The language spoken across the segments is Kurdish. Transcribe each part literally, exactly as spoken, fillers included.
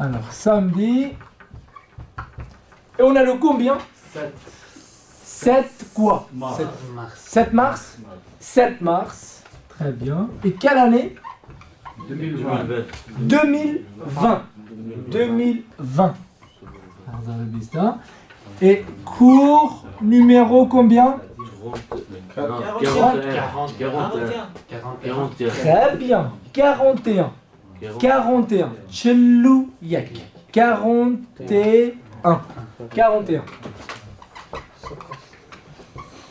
Alors, samedi. Et on a le combien ? Sept. Sept quoi ? Mars. Sept. Sept mars ? Sept mars. Très bien. Et quelle année ? Deux mille vingt. Deux mille vingt. Deux mille vingt. Vous avez vu ça ? Et cours numéro combien ? Trente. Non, quarante et un. Quarante et un. Très bien. Quarante et un. Quarante et un. Çil û yek. Quarante et un. Quarante et un.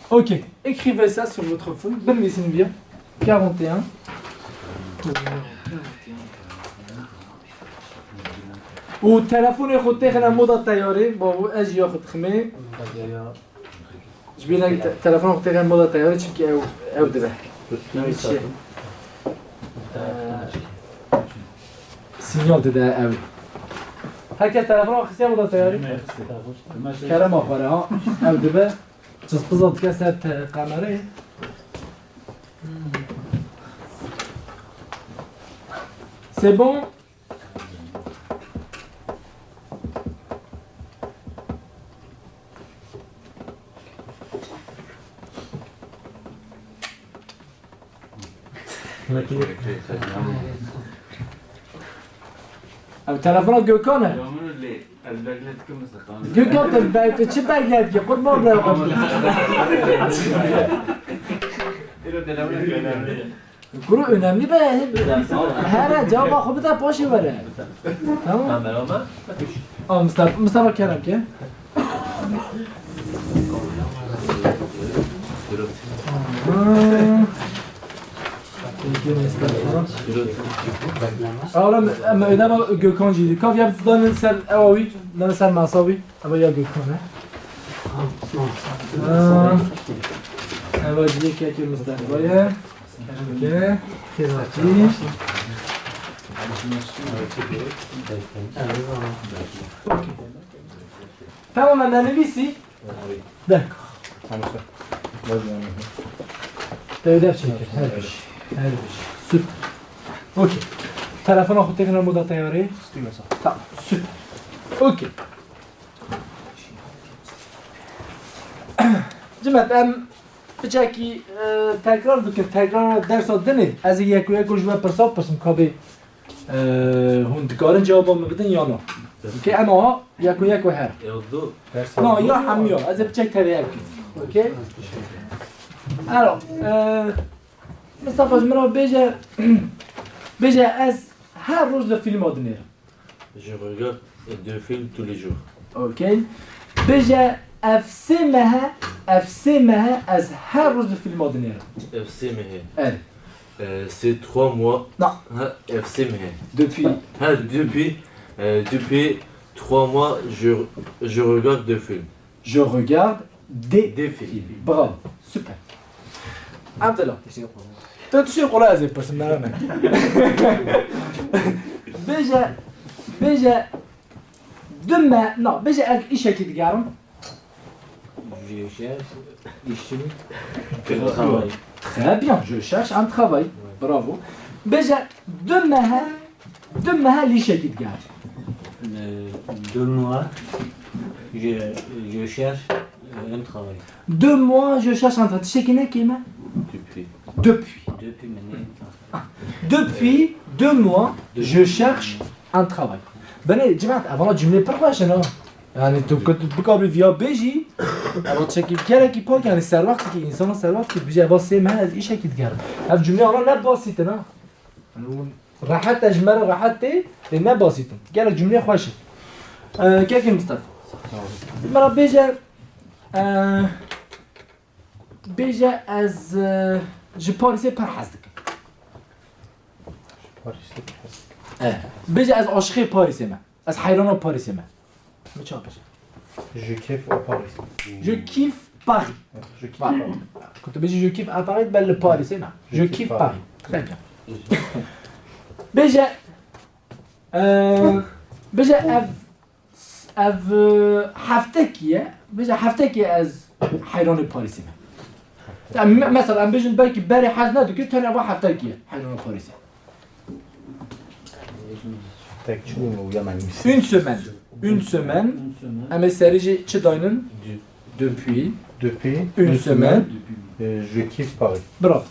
Ok. Écrivez ça sur votre feuille. Binivîsin vîya. Quarante et un. Û telefonê xwe têxine moda teyarê. Bavo, ez jî ya xwe diximê. Ji bîr neke te-, telefona xwe têxin moda teyarê, çimkî ew, ew dibe. Ew çi ye? Eee, sinyal dide ew. Her kes telefona xwe xistiye moda teyarê? Kerema xwe re, ha. Ew dibe. Cizpiza dike ser te-, kamerayê. C'est bon? Ev telefona Gökhan e. Gökhan, te be-, te çi beklet ki? Qurban bırakın. Kuru önemli be. Her cevaba xwe bide, paşê were. Tamam. Kameraman. Aa, Mustafa, Mustafa Kerem ke. Aha. Oğlum, em, em, Gökhan jî. Kav ya danın ser ewa wî, danın ser masa wî. Ama ya Gökhan, he? Ha. Eva diye keke Mustafa ya. Keke. Keratin. Tamam, ben de bir şey. D'accord. Tamam, sen. Ver bana. Te ödev çeker. Her bir şey. Her bir şey. Süper. Okey. Telefona xwe têxine moda teyarê. Tamam. Süper. Okey. Cimet, em piçekî, e, tekrar bikin. Tekrar dersa dinê. Ez ê yeko yeko ji we pirsa bipirsim, ka bê, e, hûn dikarin cewaba min bidin ya na? Okey, em aha yeko yeko her. Ew du. Na, ya hemiya. Ez ê piçek tevî ev bikim. Okey? Alors, e, Mustafa, ji min re bêje, bêje ez her roj li fîlma dinêrim. Je regarde deux films tous les jours. Okey. Bêje ev sê meh e, ev sê meh e ez her roj di fîlma dinêrim. Ev sê meh e. Evet. Euh, c'est trois mois. Non. Ha, ev sê meh e. Depuis. Ha, depuis, euh, depuis trois mois, je, je regarde deux films. Je regarde des films. Des films. Bravo. Super. Abdullah. Tu tiştê qolay ez ê pirsim, nerane. Bêje, bêje, du me-, na, bêje ez îşekî digerim. Je cherche, îşim, travail. Très bien, je cherche un travail. Ouais. Bravo. Bêje du mehe Du mehe li îşekî digerim. Euh, deux mois, je, je cherche, euh, un travail. Deux mois, je cherche un travail. Tiştekî ne kêm e? Depuis. Depuis. Depuis, mais ne- Depuis deux mois, je cherche un travail. Benê, cimat, ev vana cümleyê pir xweş in ha. Yani, tu kut-, bikabî viya bêjî, ev tiştekî gelekî pak, yani, serwextekî, insana serwextekî, bêje, eva sê mehe ez îşekî digerim. Ev cümleyê ana ne basît in ha. Yani, hûn Rehet e, ji me re rehet tê, lê ne basît in. Gelek cumleyê xweş in. E, Kekê Mistefa. Min re bêje, e, bêje ez, e, ji Parîsê pir hez dikim. Ji Parîsê pir hez dikim. E, bêje ez aşiqê Parîsê me. Ez heyrana Parîsê me. Min çawa bêje? Je kiffe à Paris. Je kiffe Paris. Je kiffe Paris. Ku tu bêjî je kiffe à Paris, belê li Parîsê ne. Je kiffe Paris. Très bien. Bêje, e, bêje ev, ev, e, heftekî ye. Bêje heftekî ye ez heyranê Parîsê me. Ya, me-, mesela em bêjin belkî berê hez nedikir, tenê va heftekî ye heyranê Parîsê. Tek çi bû ya me nivîsî? Une semaine. Une semaine. Em ê serî jî çi daynin? Depuis. Depuis une semaine. Euh, je kiffe Paris. Bravo.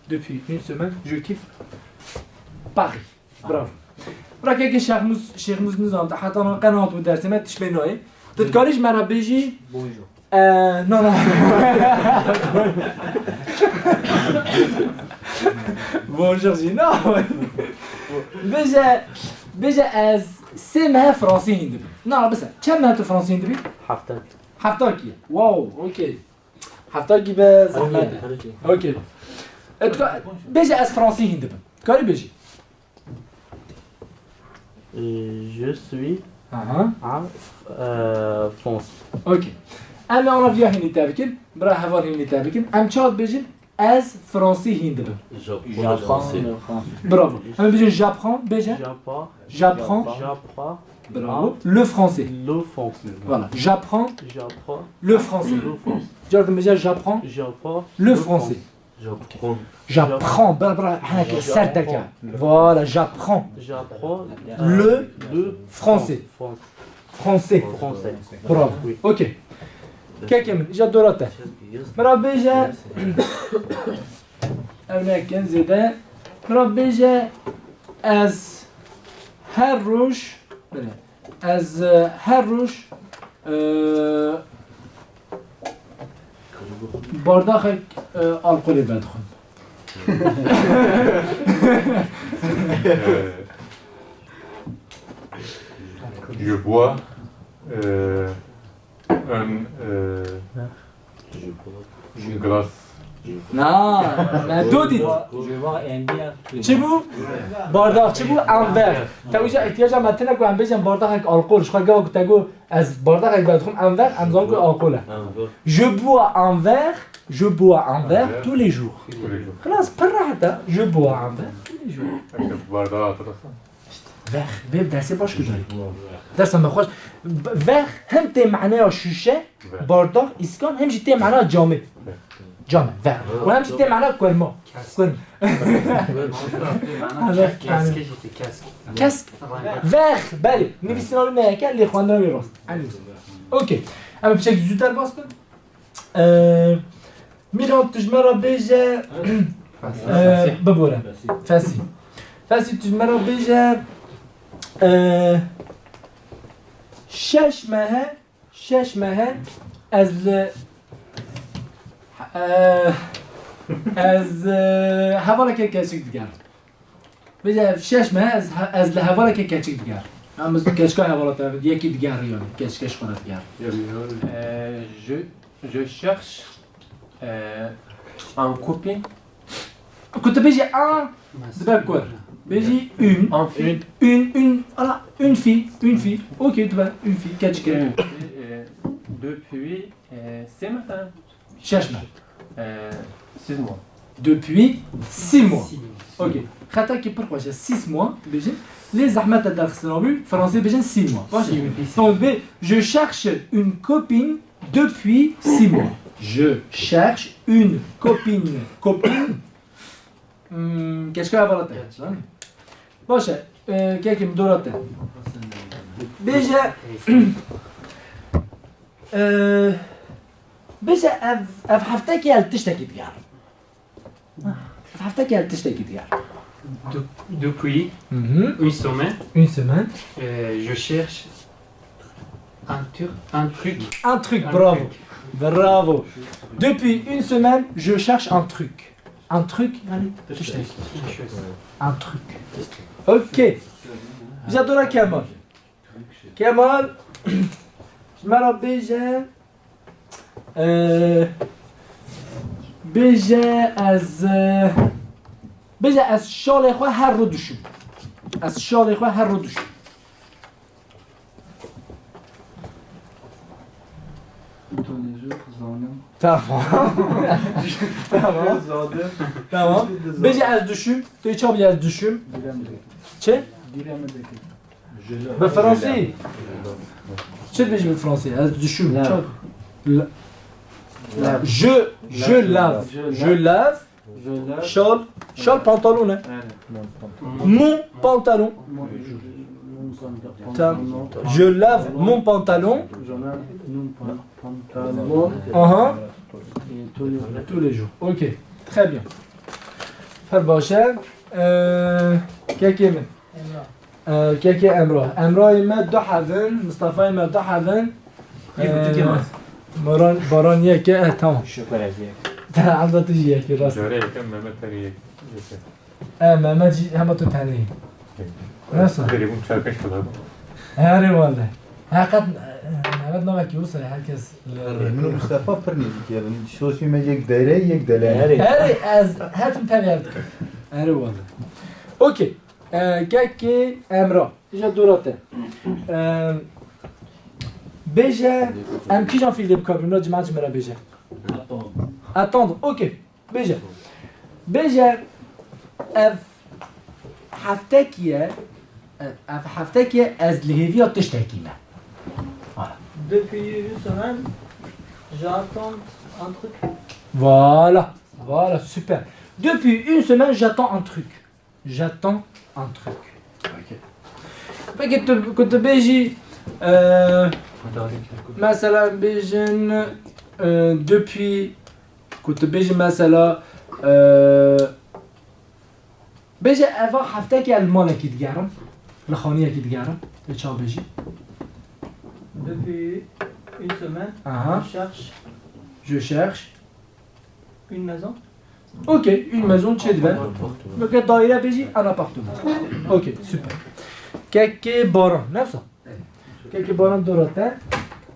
Depuis une semaine, je kiffe Paris. Bravo. Bira kekê Şêxmûs, Şêxmûs nizam te heta niha qe nehat bû dersê me, tişt pê nayê. Tu dikarî ji me re bêjî? Bonjour. Ee, no, no. Bonjour jî, no. Bêje, bêje ez sê mehe fransî hîn dibim. Na, bise, çend mehe tu fransî hîn dibî? Hefta. Hefta kî? Wow, okey. Hefta kî be zehmet e. Herî jî. Okey. E, tu ka-, bêje ez fransî hîn dibim. Karî bêjî. Euh, je suis Aha. en, euh, France. Okey. Em ê ana viya hînî te bikin. Bira heval hînî te bikin. Em çawa dibêjin? Ez fransî hîn dibim. J'apprends le français. Bravo. Em ê bêjin j'apprends, bêje. J'apprends. J'apprends. J'apprends. Bravo. Le français. Le français. Voilà. J'apprends J'apprends le français. Le français. Car dibêje j'apprends J'apprends le français. J'apprends. J'apprends. Bra, bra, henek J'apprends. Ser deke. Voilà, j'apprends. J'apprends Le le français. Français. Français. Français. Bravo. Oui. Okey. Kekê min, îca dora te. Min re bêje, ev nekin zêde. Min re bêje, ez her roj, belê, ez, e, her roj, e, bardaxek, e, alkolê vedixwim. Euh, je bois, euh, un, euh, une glace. Na, me do dît. Je vois un verre. Çi bû? Bardax çi bû? Un verre. Te wî ca îhtiyaca me tine ku em bêjin bardaxek alkol. Ji xwe gava ku te got ez bardaxek vedixwim un verre, em zanin ku alkol e. Un verre. Je bois un verre, je bois un verre tous les jours. Tous les jours. Xilas, pir rehet e. Je bois un verre tous les jours. Bardax hatırlasana. Verre, vê dersê baş gudarî. Dersa me xweş. Verre hem tê maneya şûşe, Verre. Bardax, îskan, hem jî tê maneya camê. Verre. Cam e, verre. Û hem jî tê maneya kurma. Kurm. Kesk. Kesk. Verre, belê. Nivîsîna wî ne yek e, lê xwendina wî rast. Enî. Okey. Em piçek zû derbas bin. Ee, Mîran, tu ji me re bêje, ee, bibore. Fesî. Fesî, tu ji me re bêje, ee, şeş mehe, şeş mehe ez li, ee, ez, ee, hevaleke keçik digerim. Bêje, ev şeş meh ez, ez li hevaleke keçik digerim. Em bi keçika hevala te, yekî digerim yani. Keçike ji xwe re digerim. Ee, je, je cherche, ee, un copain. Ku tu bêjî un, dibe kur. Bêjî une. Un fille. Une, une, ala, une fille, une fille. Okey, dibe une fille, keçike. Une fille, ee, depuis, ee, six mois. Şeş meh. Ee, six mois. Depuis six mois. Six mois. Ok. Xetakî pir xweş e. Six mois bêjin. Lê zehmet e derxistina wî. Fransê bêjin six mois. Baş e. Six mois. Donc, bê, je cherche une copine depuis six mois. Je cherche une copine. Copine. Hmm, keçika hevala te. Zanî? Baş e. Ee, kekê min dora te. Bêje, ee, bêje ev, ev heftekê ez tiştekî digerim. Ev heftekê ez tiştekî digerim. De-, depuis Mhm. une semaine, Une semaine. euh, je cherche un tur-, un truc. Un truc, Un bravo. Truc. Bravo. Depuis une semaine, je cherche un truc. Un truc, yani, tiştek. Une chose. Un truc. Ok. Îca dora Kemal. Kemal, ji me re bêje, e, bêje ez, e, bêje ez şalê xwe her roj dişim. Ez şalê xwe her roj dişim. Tous les jours, zanim. Tamam. Tamam. Zanim. Tamam. Bêje ez dişim. Tu çawa bêje ez dişim? Dîrem dike. Çi? Dîrem dike. Bi fransî. Çi dibêjî bi fransî? Ez dişim. Lave. Çawa? La-, Lave. Je, je lave. Je lave. Je lave. Je lave. Şal. Şal pantalon e. Aynen. Mon pantalon. Mon. Tam. Je lave mon pantalon. Aha. Tous les jours. Ok. Très bien. Her baş e. Ee, kekê min. Ee, kekê Emrah. Emrahê me du hev in, Mistefayê me du hev in. Yek û Ee, tikê me. Baran, Baran yek e, eh, tamam. Şükür ez yek. Te, Emrah tu jî yek e, rast. Carê yekem Mehmet tenê yek. Yek e. E, Mehmet jî hema tu tenê yî. Nasıl? Derê bûn çar pênc xila bûn. Herê wele. Heqet, e, Mehmet navekî wisa herkes. Rêmin û Mustafa pir nêzîk e. Sosyê me yek dere, yek delene. Herê. Herê ez her tim tevî ev dikim. Herê wele. Okey. E, kekê Emrah. Îja dora te. E, bêje, em kîjan fîlê bikarbînin? Îja cima ji me re bêje. Attendre. Attendre. Okey. Bêje. Bêje, ev heftekî ye, ev, ev heftekî ye, ez li hêviya tiştekî me. Voilà. Depuis une semaine, j'attends un truc. Voilà. Voilà, super. Depuis une semaine, j'attends un truc. J'attends un truc. Ok. Peki tu, ku tu bêjî, e, mesela bêjin, e, depuis, ku tu bêjî mesela, e, bêje eva heftekê ez li malekî digerim, li xaniyekî digerim, tu çawa bêjî? Depuis une semaine, aha, je cherche. Je cherche. Une maison? Ok, une maison, çi dibe? Weke daire bêjî, un appartement. Ok, super. Kekê Baran, ne wisa? Kekê Baran dora te.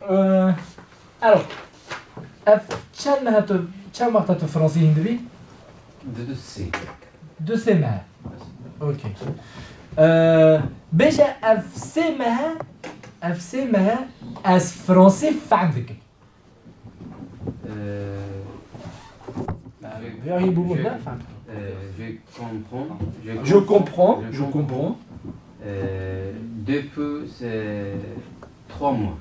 Ee, alors, ev çend mehe tu, çend wexta tu fransî hîn dibî? Du, du sê. Du sê mehe. Ok. Ee, bêje ev sê mehe, ev sê mehe ez fransî fehm dikim. Euh, je, ya hî bûbû, je, ne? Fehm. Euh, je comprends, je, je comprends, comprends, je, je comprends, comprends. Euh, depuis, c'est trois mois.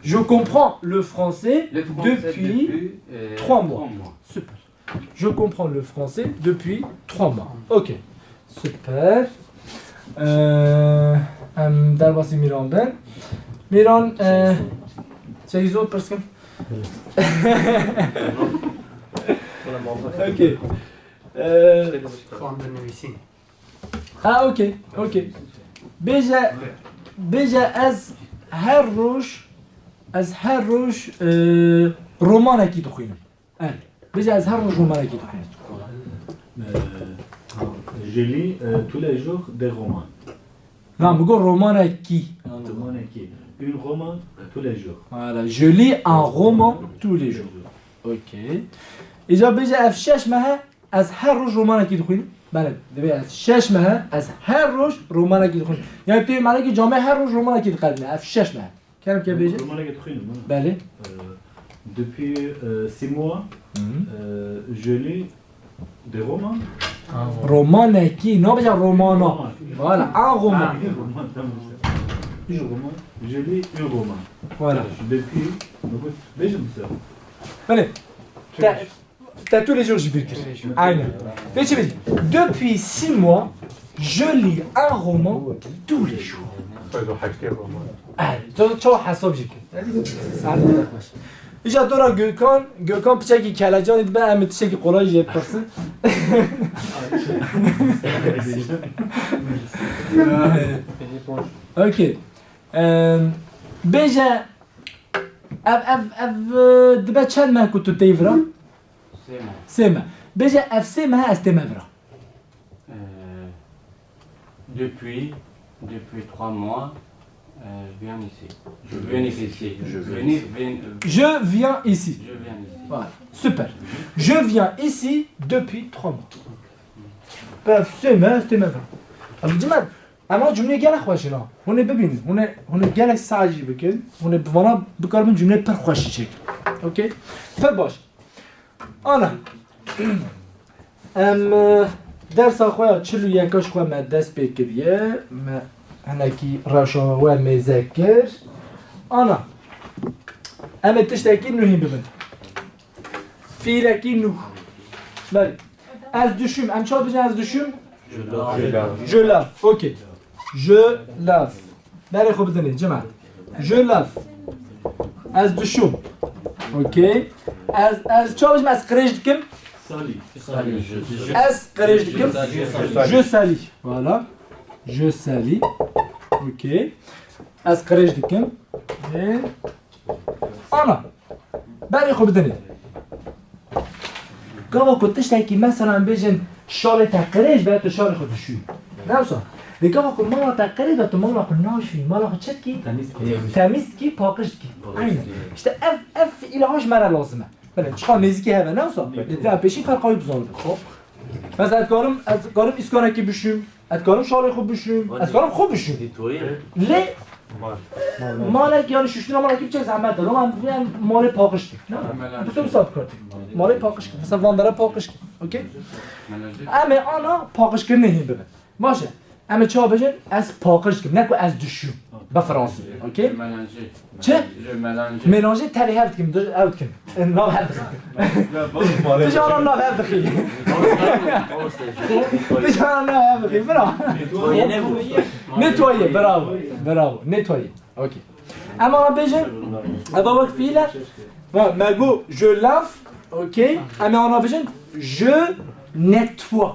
Je comprends le français, le français depuis, depuis, euh, trois mois. Trois mois. Super. Je comprends le français depuis trois mois. Ok. Super. Ee, em derbasî Mîran bin. Mîran, e, çekî zor pirs kim? Ok. Ee, Xwendin nivîsîn. Ha, ok, ok. Bêje, bêje ez her roj, ez her roj, e, romanekî dixwînim. Erê. Bêje ez her roj romanekî dixwînim. Euh, je lis, euh, tous les jours des romans. Na, min got romanekî. Romanekî. Un roman tous les jours. Voilà, je lis un roman tous les jours. Ok. Îca bêje ev şeş mehe ez her roj romanekî dixwînim. Belê, divê ez şeş mehe ez her roj romanekî dixwînim. Yani tu yê malekî camê her roj romanekî diqedîne. Ev şeş mehe. Kerem ke bêje. Romanekê dixwînim, min. Belê. Euh, depuis, euh, six mois, mhm, euh, je lis des romans. Romanekî, nabêje romana. Roman. Voilà, un roman. Ah, un roman, tamam. Un roman. Je lis un roman. Voilà. Depuis, bêjim size. Belê. Te- Te tous les jours jî bîr kir. Aynen. Peki bêjî, depuis six mois, je lis un roman tous les jours. Erê, tu çawa hesab jî kir. Erê, xweş. Îca dora Gökhan, Gökhan piçekî kelecanî dibe, em ê tiştekî qolay jê bipirsin. Okey. Em, bêje, ev, ev, ev, e, dibe çend meh ku tu tê vira? Sê meh. Sê meh. Bêje ev sê meh ez tême vira. Euh, depuis, depuis trois mois, euh, je viens ici. Je viens ici. Je viens, viens, euh, Je viens ici. Je viens ici. Voilà. Super. Je viens ici depuis trois mois. Ev sê meh ez tême vira. Ev cimel. Ema cumleyê gelek xweş in ha. Hûn ê bibînin. Hûn ê, hûn ê gelek saet jî bikin. Hûn ê bi vana bikaribin cumleyê pir xweş jî çêkin. Okey? Pir baş. Ana. Em, e, dersa xwe ya çil û yeka ji xwe me dest pê kiriye. Me hinekî rewşa we mêze kir. Ana. Em ê tiştekî nû hîn bibin. Fiîlekî nû. Belê. Ez dişûm. Em çawa dibêjin ez dişûm? Je lave. Je lave. Ok. Je lave. Berê xwe bidinê, cemaat. Je lave. Ez dişûm. Okey. Ez, ez çawa bijim, ez qirêj dikim. Salî. Salî. Ez qirêj dikim. Je salue. Voilà. Je salue. Okey. Ez qirêj dikim. Ê, ana. Berê xwe bidinê. Gava ku tiştekî, mesela em bêjin şalê te qirêj be, tu şalê xwe dişûyî. Ne wisa? Lê gava ku mala te qirêj be, tu mala xwe naşûyî, mala xwe çi dikî? Temîz dikî. Temîz dikî, paqij dikî. Paqij dikî. Aynen. İşte ev, ev fiîla ji me re lazim e. Belê, çiqa nêzîkî heve, ne wisa? Lê tu pêşî ferqa wî bizanibî. Xwe. Mesela ez karim, ez karim îskanekî bişûm, ez karim şalê xwe bişûm, ez karim xwe bişûm. Nettoyer. Lê malek, yani şuştina malekî biçe zehmet e. Ama em, em malê paqij dikin. Ne? Melange. Bütün saat kartı. Malê paqij dikin. Mesela van dere paqij dikin. Okey? Melange. Em ê ana paqijkirinê hîn bibin. Baş e. Em ê çawa bêjin? Ez paqij dikim. Ne ku ez dişûm. Bi fransî. Okey? Melange. Çi? Je mélange. Mélanger, tenê hev dikim, du-, hev dikim. E, nav hev dikim. Tu jî ana nav hev dixî. Tu jî ana nav hev dixî. Bravo. Nettoyer, bravo. Bravo. Nettoyer. Okey. Em ana bêjin, eva wek fiîl e. Ha, me got, je lave. Okey. Em ana bêjin, je nettoie.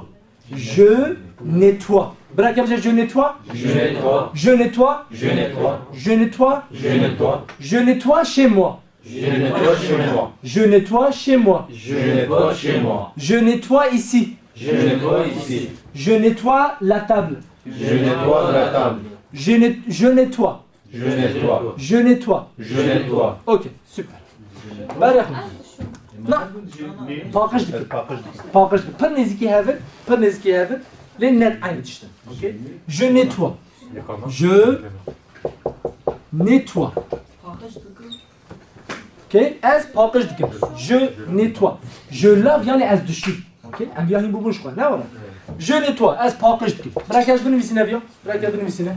Je nettoie. Bira ke bije, je nettoie. Je nettoie. Je nettoie. Je nettoie. Je nettoie. Je nettoie. Je nettoie chez moi. Je nettoie chez moi. Je nettoie chez moi. Je nettoie chez moi. Je nettoie ici. Je nettoie ici. Je nettoie la table. Je nettoie la table. Je net-, je nettoie. Je nettoie. Je nettoie. Je nettoie. Okey, super. Berê xwe. Na. Paqij dikim. Paqij dikim. Paqij dikim. Pir nêzîkî hev in, pir nêzîkî hev in. Lê net aynı tişt in. Okey? Je nettoie. Je nettoie. Okey? Ez paqij dikim. Je nettoie. Je lave, yani ez dişûm. Okey? Em vîya hîn bûbûn ji xwe. Ne were? Je nettoie. Ez paqij dikim. Bira ke ez binivîsîne vîya. Bira ke binivîsîne.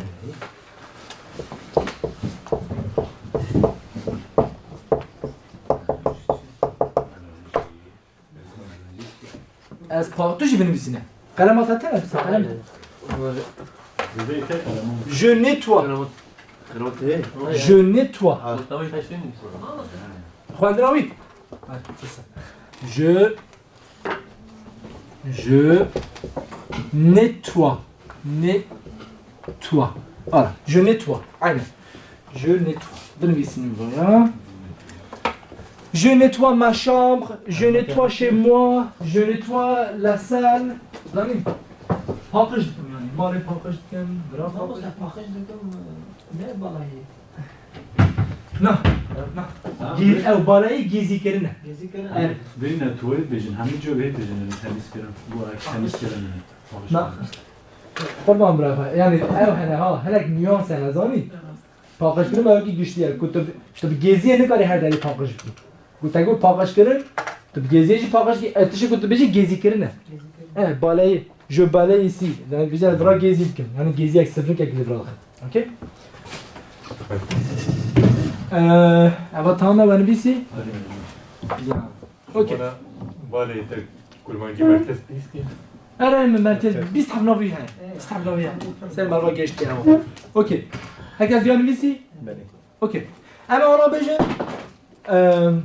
Ez pa-, tu jî binivîsîne. Qelema te tene, qelem. Je nettoie. Je nettoie. Xwendina wî. Je, je nettoie. Ne- Toi. Voilà. Je nettoie. Aynen. Je nettoie. Binivîsînim vaya. Je nettoie ma chambre. Je nettoie chez moi. Je nettoie la salle. Zanî? Paqij dikim yani. Malê paqij dikim. Bira paqij. Paqij dikim. Ne balayî? Na. Na. Gê-, ew balayî gêzîkirin e. Gêzîkirin. Evet. Bêjin nettoyer bêjin. Hemî cor bê bêjin, yani temiz kirin. Bu ek temiz kirin. Na. Qurban bira xwe. Yani ew hene ha, hinek nüans hene, zanî? Paqijkirin belkî giştî ye. Ku tu, tu bi gêziyê nikarî her derê paqij bikî. Ku te got paqijkirin, tu bi gêziyê jî paqij dikî, e, tiştê ku tu bêjî gêzîkirin e. Gêzîkirin. E, balayî, je balaye ici. Yani bêje ez vira gêzî dikim. Yani gêziyek, sivnikek li vira dixim. Okey? E, eva tamam e, we nivîsî? Ya. Okey. Bana balê te kurmancî merkez pîs kir. Erê, min merkez bîst heb navî heye. Bîst heb navî heye. Ser merva geştî ew. Okey. Herkes diya nivîsî? Belê. Okey. Em ê ana bêjin. Em,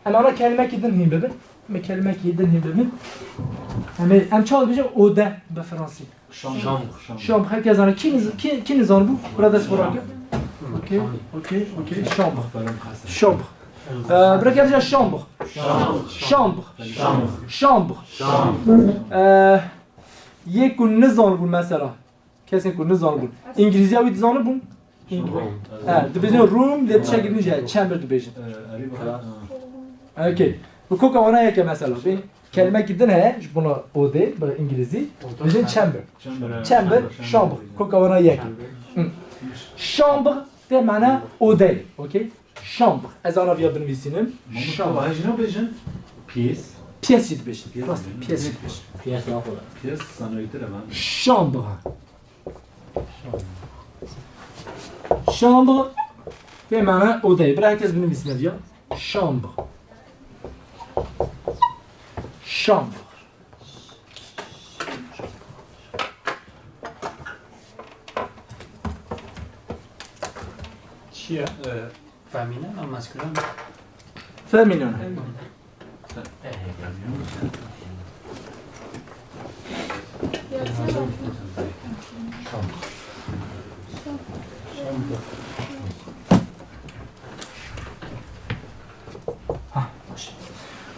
em ana kelimekî din hîn bibin. Em ê kelimekî din hîn bibin. Em ê, em çawa dibêjin? Ode bi fransî. Chambre. Chambre. Herkes ana. Kî niz-, kî, kî nizan bû? Bira dest xwe rake. Okey, okey, okey. Chambre. Chambre. Ee, bira gel, chambre. Chambre. Chambre. Chambre. Ee, yê ku nizan bû mesela. Kesên ku nizan bûn. Îngilîziya wî dizanibûn? He, dibêjin room, lê tiştekî din jî heye. Chamber dibêjin. Okey. Bi koka wana yek e mesela. Bê, kelimekî din heye, ji bona odê, bi îngilîzî. Dibêjin chamber. Chamber, chambre. Koka wana yek e. Hı. Chambre tê mana odeyê. Okey? Chambre. Ez ana viya binivîsînim. Chambre. Jina bêjin pièce. Pièce jî dibêjin. Rast, pièce jî dibêjin. Pièce naxwe. Pièce sanayîtir e, ben. Chambre. Chambre. Tê mana odeyê. Bira herkes binivîsîne viya. Chambre. Chambre. Ya, e, féminin an masculin? Féminin.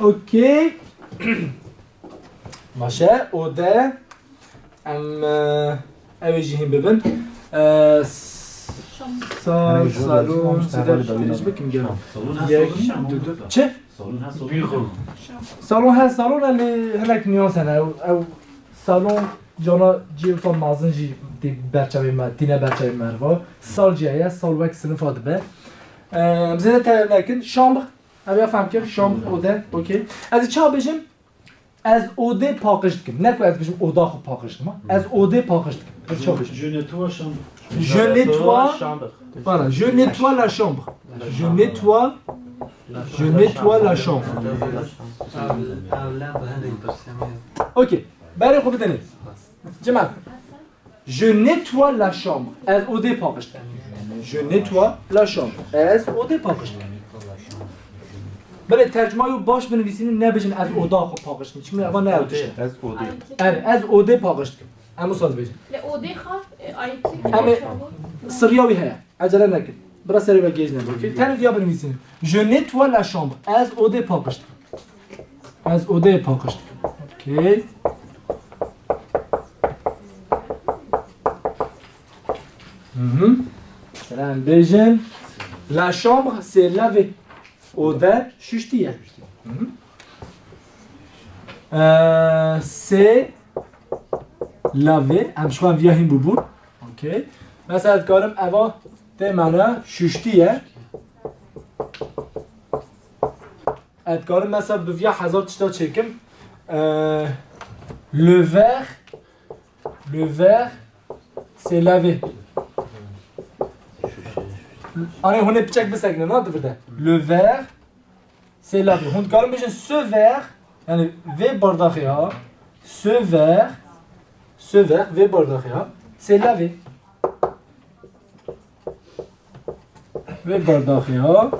Okey. Baş e, ode. Em, e, ew ê jî hîn bibin. E, s- sal, salon, seder, bikim gel. Yek, du, du. Çi? Salon he, salon e, lê hinek nüans hene. Ew, ew salon cana cihê wisa mezin jî tê berçavê me, tîne berçavê me re. Sal jî heye, sal wek sinifa dibe. Em zêde tevî nekin. Chambre, ev ya fehm kir. Chambre, ode, okey. Ez ê çawa bêjim? Ez odê paqij dikim. Ne ku ez bêjim oda xwe paqij dikim, ha? Ez odê paqij dikim. Ez çawa bêjim? Je nettoie chambre. Je nettoie, voilà, je nettoie la chambre. Je nettoie, je nettoie la chambre. Okey. Berê xwe bidinê. Cimat. Je nettoie la chambre. Ez odê paqij dikim. Je nettoie la chambre. Ez odê paqij dikim. Belê tercümayê baş binivîsînin, nebêjin ez oda xwe paqij dikim. Çünkü eva ne ew tişt e. Ez odê. Yani ez odê paqij dikim. Em wisa dibêjin. Li odê xwe, e, ayetlik. Em ê siriya wî heye. Ecele nekin. Bira serê we gêj nebe. Okey? Tenê viya binivîsînin. Je nettoie la chambre. Ez odê paqij dikim. Ez odeyê paqij dikim. Okey. Mhm. Mesela em bêjin, la chambre c'est lavé. Ode şuştî ye. Mhm. Ee, c'est lavé. Em ji xwe viya hîn bûbûn. Okey. Mesela dikarim eva tê mane şuştî ye. Ez dikarim mesela bi viya hezar tişta çêkim. Eee, le verre, le verre, c'est lavé. Anê hûn ê piçek bisekinin, ha, di vir de. Le verre, c'est lavé. Hûn dikarin bêjin ce verre, yani vê bardaxê ha. Ce verre, ce verre, vê bardaxê ha. C'est lavé. Vê bardaxê ha.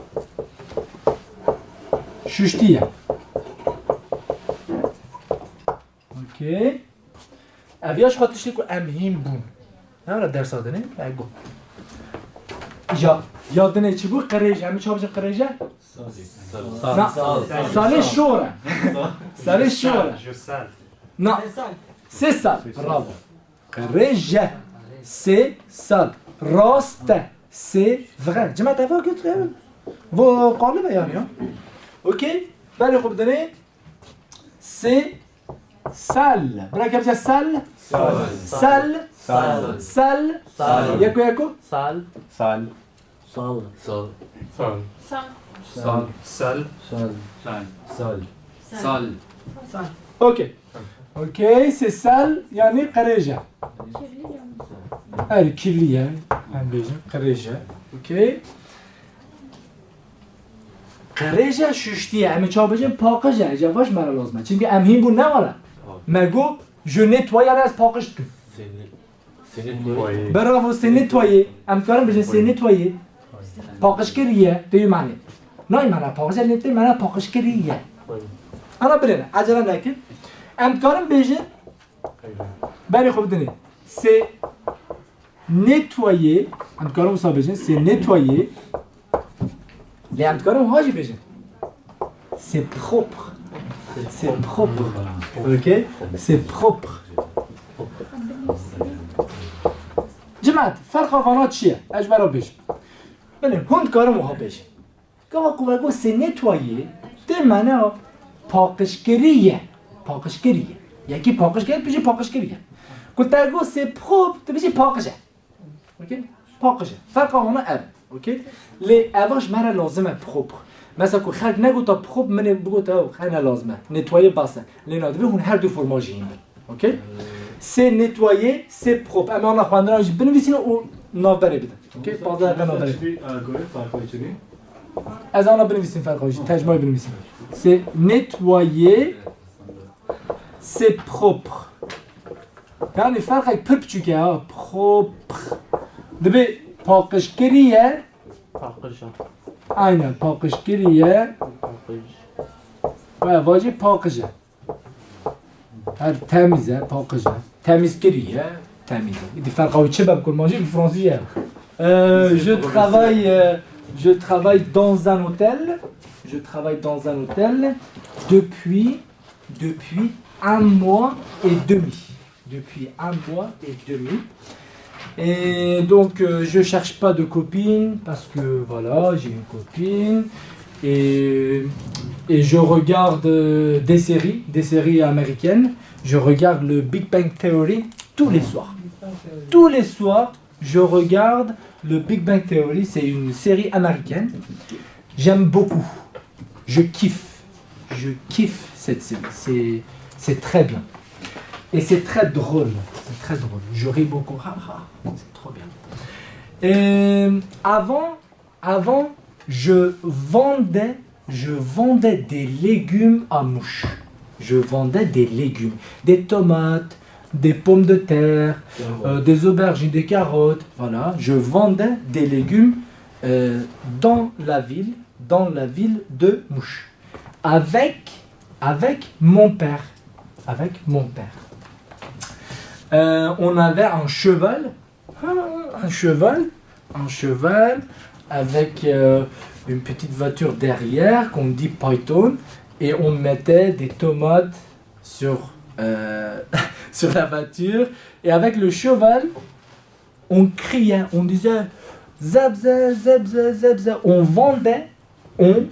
Şuştî ye. Okey. Ev ya ji xwe tiştê ku em hîn bûn. Ne were dersa dinê? E, got. Ya, ya dinê çi bû? Qirêj. Em çawa bijin qirêj e? Sal. Na, salê şor e. Salê şor e. Na, sê sal. Bravo. Qirêj e. C'est sale. Rast e. C'est vrai. Cima te va göt. Vo qalib e yani ya. Okey. Berê xwe bidinê. C'est sale. Bira kepçe sal. Sal. Sal. Sal. Yeko yeko. Sal. Sal. Sal. Sal. Sal. Sal. Sal. Sal. Sal. Sal. Sal. Okey. Okey, c'est sale, yani qirêj e. Kirli yani. Erê, kirli ye. Em bêjin, qirêj e. Okey. Qirêj e, şuştî ye. Em ê çawa bêjin? Paqij e. Ece vaş me re lazim e. Çünkü em hîn bûn ne were. Me got, je nettoie, yani ez paqij dikim. Bravo, c'est nettoyé. Em dikarin bêjin c'est nettoyé. Paqij kiriye. Tê mana. Nayê mana paqij e, lê tê mana paqij kiriye. Ana birêne, ecele nekin. Em dikarin bêjin. Berê xwe bidinê. C'est nettoyé. Em dikarin wisa bêjin. C'est nettoyé. Lê em dikarin wiha jî bêjin. C'est propre. C'est propre. Ok? C'est propre. Cimat, ferqa vana çi ye? Ez ji we re bêjim. Belê, hûn dikarin wiha bêjin. Gava ku me got c'est nettoyé, tê mana paqijkirî ye. Paqijkirî ye. Yekî paqij kir, tu bêjî paqijkirî ye. Ku te got c'est propre, tu bêjî paqij e. Okey? Paqij e. Ferqa wana ev. Okey? Lê eva ji me re lazim e propre. Mesela ku xelk negota propre, min ê bigota ew xelk ne lazim e. Nettoyé bas e. Lê na divê hûn her du forma jî hîn bin. Okey? C'est nettoyé, c'est propre. Em ana xwendina jî binivîsînin û navberê bidin. Okey? Pazdeh deqiqe navberê. Çi bî, e, gorê farqê çi bî? Ez ana binivîsim ferqa jî. Tercümayê binivîsim. C'est nettoyé, c'est propre. Yani ferqek pir piçûk e ha. Propre. Dibê paqijkirî ye. Paqij e. Aynen, paqij kiriye. Paqij. Baya vacî paqij e. Her temiz e, paqij e. Temiz kiriye, temiz e. Îdî ferqa wî çi be bi kurmancî, bi fransî ye. Euh, je travaille, euh, je travaille dans un hôtel. Je travaille dans un hôtel depuis, depuis un mois et demi. Depuis un mois et demi. Et donc, euh, je cherche pas de copine parce que, voilà, j'ai une copine. Et, et je regarde, euh, des séries, des séries américaines. Je regarde le Big Bang Theory tous les soirs. Tous les soirs, je regarde le Big Bang Theory. C'est une série américaine. J'aime beaucoup. Je kiffe. Je kiffe cette série. C'est, c'est très bien. Et c'est très drôle. C'est très drôle. Je ris beaucoup. Ha, ha. C'est trop bien. Et avant, avant, je vendais, je vendais des légumes à Mouche. Je vendais des légumes. Des tomates, des pommes de terre, euh, des aubergines, des carottes. Voilà. Je vendais des légumes, euh, dans la ville, dans la ville de Mouche. Avec, avec mon père. Avec mon père. Euh, on avait un cheval. Ah, un cheval. Un cheval avec, euh, une petite voiture derrière qu'on dit Python. Et on mettait des tomates sur, euh, sur la voiture. Et avec le cheval, on criait, on disait, Zebze, zebze, zebze. On vendait, on,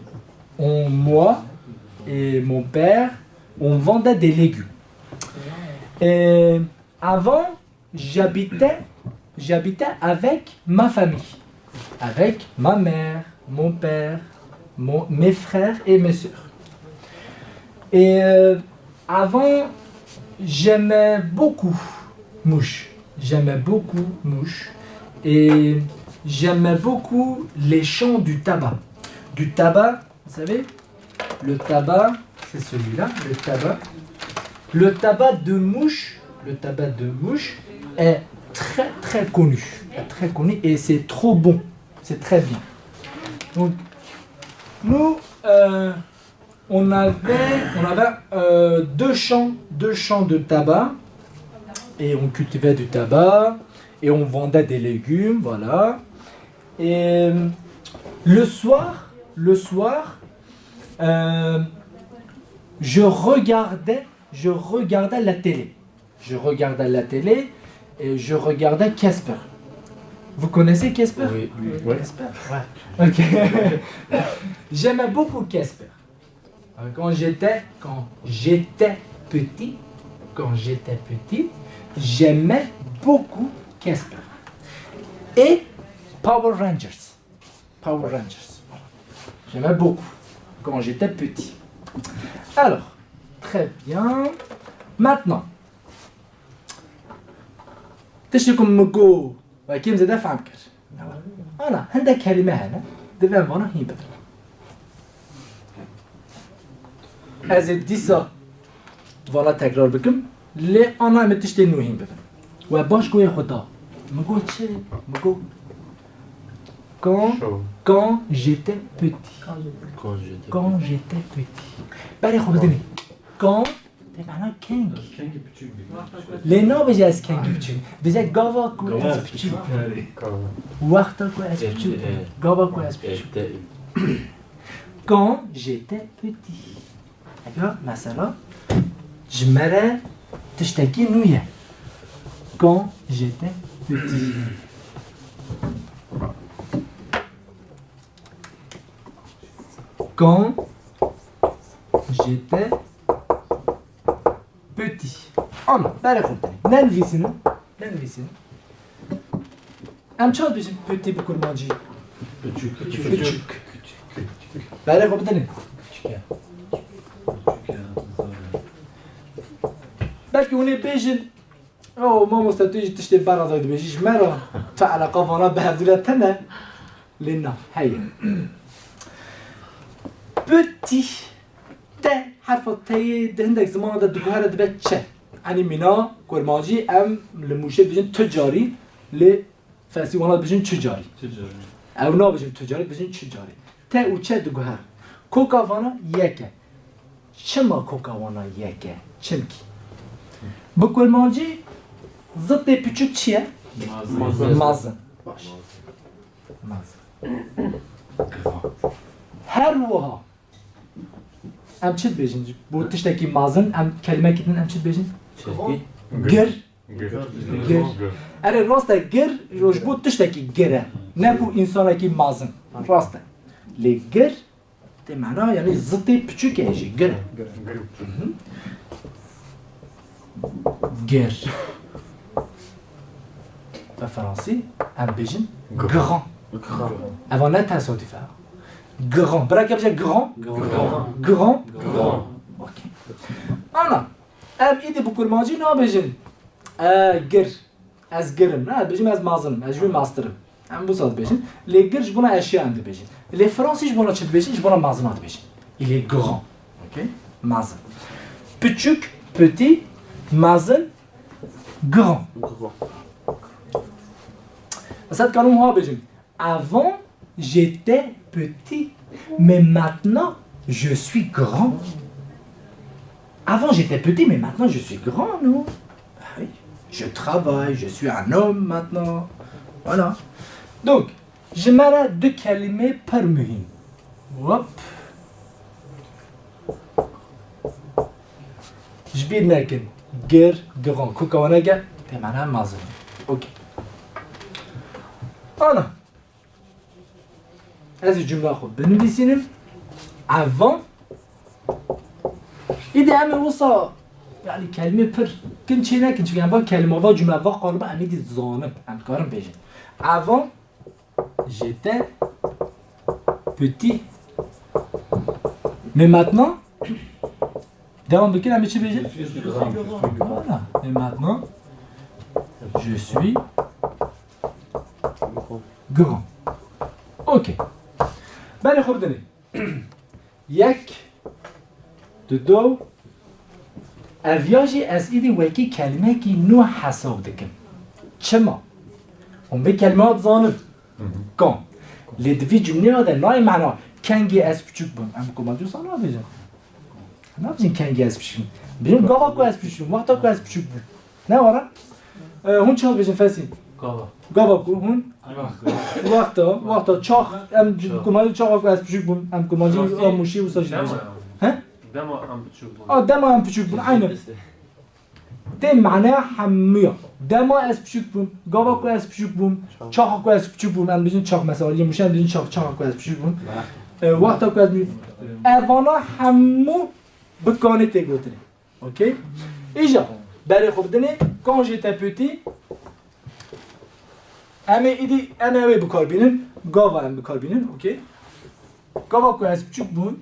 on, moi et mon père, on vendait des légumes. Et avant, j'habitais, j'habitais avec ma famille, avec ma mère, mon père, mon, mes frères et mes sœurs. Et, euh, avant, j'aimais beaucoup Mouche. J'aimais beaucoup Mouche. Et j'aimais beaucoup les champs du tabac. Du tabac, vous savez, le tabac, c'est celui-là, le tabac. Le tabac de Mouche, le tabac de Mouche est très, très connu. Est très connu et c'est trop bon. C'est très bien. Donc, nous, euh, on avait, on avait, euh, deux champs, deux champs de tabac et on cultivait du tabac et on vendait des légumes, voilà. Et, euh, le soir, le soir, euh, je regardais, je regardais la télé. Je regardais la télé et je regardais Casper. Vous connaissez Casper ? Oui, oui. Casper, ouais. Ok. J'aimais beaucoup Casper. Euh, quand j'étais, quand j'étais petit, quand j'étais petit, j'aimais beaucoup Casper. Et Power Rangers. Power Rangers. Voilà. J'aimais beaucoup quand j'étais petit. Alors, très bien. Maintenant, tiştê ku min got, we kêm zêde fehm kir. Ana, hindek kelîme hene, divê em vana hîn bibin. Ez ê dîsa vana tekrar bikim, lê ana em ê tiştê nû hîn bibin. We baş goyê xwe da. Min got çi? Min got, quand, quand j'étais petit. Quand j'étais petit. Berê xwe bidinê. Quand, tê mehna keng. Kengî piçûk bî. Lê nabêje ez kengî piçûk. Bêje gava ku ez piçûk bûm. Wexta ku ez piçûk bûm. Gava ku ez piçûk bûm. Quand j'étais petit. Eka, mesela, ji me re tiştekî nû ye. Quand j'étais petit. Quand j'étais petit. Ana, berê xwe bitinê. Nenivîsînin. Nenivîsînin. Em çawa dibêjin petit bi kurmancî? Piçûk. Piçûk. Berê xwe bidinê. Belkî hûn ê bêjin, "O, mamoste, tu jî tiştê bera dibêjî ji me re, tu eleqa vana bi hevdû re tune." Lê na, heye. Petit, T, herfa T'yê di hindek zimanan de diguhere dibe ç. Enî mîna kurmancî em li Mûşê dibêjin tu carî, lê Fersî wana dibêjin çi carî. Çi carî. Ew nabêjin tu carî, dibêjin çi carî. Te û çe diguher. Koka vana yek e. Çima koka vana yek e? Çimkî. Bi kurmancî zitê piçûk çi ye? Mezin. Mezin. Baş. Mezin. Her wiha. Em çi dibêjin? Bo tiştekî mezin, em kelimekî din em çi dibêjin? Çekî. Gir. Gir. Gir. Gir. Erê, rast e, gir ji bo tiştekî gir e. Ne ku însanekî mezin. Rast e. Lê gir tê mena, yanî zitê piçûk e jî, gir e. Gir. Hı hı. Gir. Bi fransî em bêjin grand. Grand. Eva ne tesadüf e. Grand. Bira ke bêje grand. Grand. Grand. Grand. Okey. Ana, em îdî bi kurmancî nabêjin. E, gir. Ez gir im. Ne, ez bêjim ez mezin im. Ez ji wî mestir im. Em wisa dibêjin. Lê gir ji bona eşya em dibêjin. Lê fransî ji bona çi dibêjin? Ji bona mezina dibêjin. Il est grand. Okey? Mezin. Piçûk, petit, mezin, grand. Grand. Ez dikarim wiha bêjim. Avant, j'étais petit, mais maintenant, je suis grand. Avant, j'étais petit, mais maintenant, je suis grand, non? Ah oui. Je travaille, je suis un homme maintenant. Voilà. Donc, ji me re du kelîme pir muhîm. Hop. Ji bîr nekin. Gir, giran. Koka wan hege, tê mena mezin. Okey. Ana. Ez ê cumla xwe binivîsînim. Avant. Îdî em ê wisa, yanî kelîme pir kin çê nekin. Çimkî em va kelîme, va cumle, va qaliba em êdî dizanin. Em dikarin bêjin. Avant, j'étais petit. Mais maintenant, devam bikin, em ê çi bêjin? Voilà. Et maintenant, je suis grand. Okey. Berê xwe bidinê. Yek, du, do. Ev ya jî ez îdî wekî kelimekî nû hesab dikim. Çima? Hûn vê kelimeya dizanin. Quand. Lê di vî cumleya de nayê mena kengî ez piçûk bûm. Em komancî wisa nabêjin. Nabêjin kengî ez piçûk bûm. Bêjin gava ku ez piçûk bûm, wexta ku ez piçûk bûm. Ne wara? E, hûn çax bêjin Fesî? Gava. Gava ku hûn? Wexta. Wexta, wexta çax, em komancî çaxa ku ez piçûk bûm, em komancî a Mûşî wisa jî dibêjin. He? Dema em piçûk bûn. A, dema em piçûk bûn, aynen. Tê maneya hemûya. Dema ez piçûk bûm, gava ku ez piçûk bûm, çaxa ku ez piçûk bûm, em bêjin çax, mesela, aliyê Mûşê em bêjin çax, çaxa ku ez piçûk bûm. E, wexta ku ez piçûk bûm. Evana hemû bi kanê tê gotinê. Okey? Îja, berê xwe bidinê, quand j'étais petit, em ê îdî, em ê wê bikar bînin, gava em bikar bînin, okey? Gava ku ez piçûk bûm.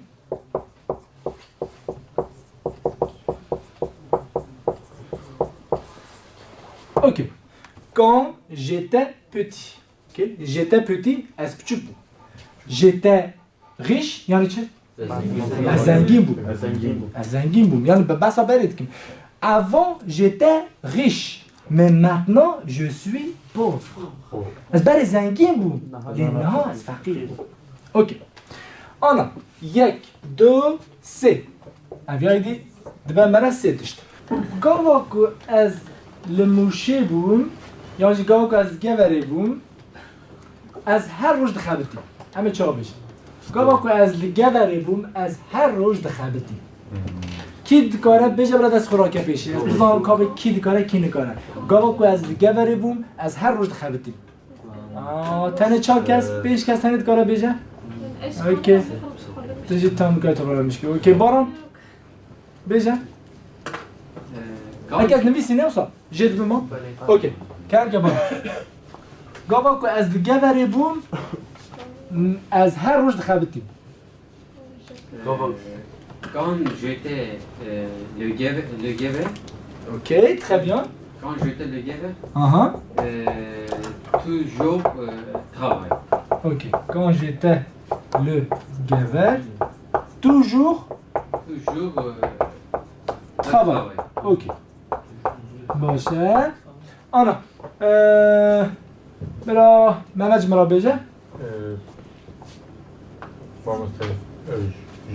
Okey. Quand j'étais petit. Okey? J'étais petit, ez piçûk bûm. J'étais riche, yanî çi? Ez zengîn bûm. Ez zengîn bûm. Ez zengîn bûm. Ez zengîn bûm. Yanî be-, behsa berê dikim. Avant, j'étais riche. Mais maintenant, je suis pauvre. Ez berê zengîn bûm. Lê niha ez feqîr im. Okey. Ana, yek, du, sê. Ev ya îdî dibe me re sê tişt. Gava ku ez li Mûşê bûm, yan jî gava ku ez li Geverê bûm, ez her roj dixebitîm. Em ê çawa bêjin? Gava ku ez li Geverê bûm, ez her roj dixebitîm. Kî dikare bêje, bira dest xwe rake pêşî. Ez bizanim ka bê kî dikare, kî nikare. Gava ku ez li Geverê bûm, ez her roj dixebitîm. Aa, tenê çar kes, pênc kes tenê dikare bêje? Okey. Tu jî tam dikare toparlamış ki. Okey, Baran. Bêje. Ee, Herkes nivîsî ne wisa? Jê dibim ha? Belê. Okey. Kerke Baran. Gava ku ez li Geverê bûm, ez her roj dixebitîm. Quand j'étais, euh, le Gever, le Gever. Ok, très bien. Quand j'étais le Gever, aha, euh, toujours, euh, travail. Ok, quand j'étais le Gever, toujours, toujours, euh, travail. Travail. Ok. Baş e. Ana, e, bira Mehmet ji min re bêje. Mamoste, e,